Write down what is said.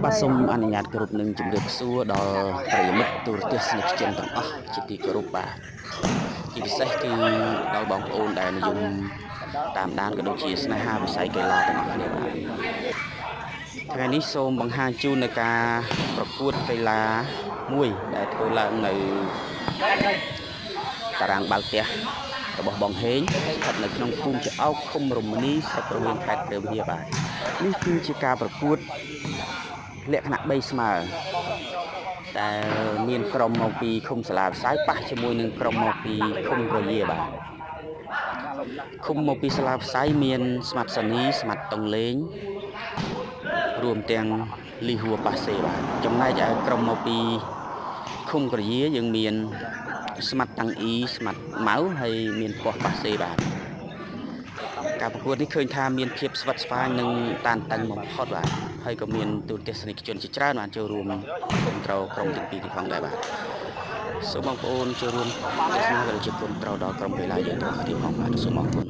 បាទសូមអនុញ្ញាតគោរពនឹងជម្រាបសួរដល់ប្រិយមិត្តទូរទស្សនិកជនទាំងអស់ជាទីគោរពបាទជាពិសេសគឺដល់បងប្អូនដែលនិយមតាមដានក៏ដូចជាស្នេហាវិស័យកីឡាទាំងអស់គ្នាបាទថ្ងៃនេះសូមបង្ហាញជូននៅការប្រកួតកីឡាមួយដែលធ្វើឡើងនៅតារាងបាល់ទះរបស់បងហេងស្ថិតនៅក្នុងភូមិចអោកឃុំរមនីស្រុករវៀងខេត្តព្រះវិហារបាទនេះគឺជាការប្រកួត លក្ខណៈ3ស្មើដែលមានក្រុមមកពីឃុំសាលាវិស័យប៉ះជាមួយនឹងក្រុមមកពីឃុំក្រយាបាទឃុំមកពីសាលាវិស័យមានស្មាត់សានីស្មាត់តុងលេងរួមទាំងលីហួរប៉ាសេបាទចំណែកឯក្រុមមកពីឃុំក្រយាយើងមានស្មាត់តាំងអ៊ីស្មាត់ម៉ៅហើយមានពស់ប៉ាសេបាទការប្រកួតនេះឃើញថាមានភាពស្វិតស្វាញនិងតានតឹងបំផុតបាទហើយក៏មានទូរទស្សនិកជនជាច្រើនបានចូលរួមគ្រប់គ្រងក្រុមទាំងពីរនេះផងដែរបាទសូមបងប្អូនចូលរួមទស្សនាក៏ដូចជាគ្រប់គ្រងដល់ក្រុមកីឡាយើងទាំងអស់គ្នាផងបាទសូមអរគុណ។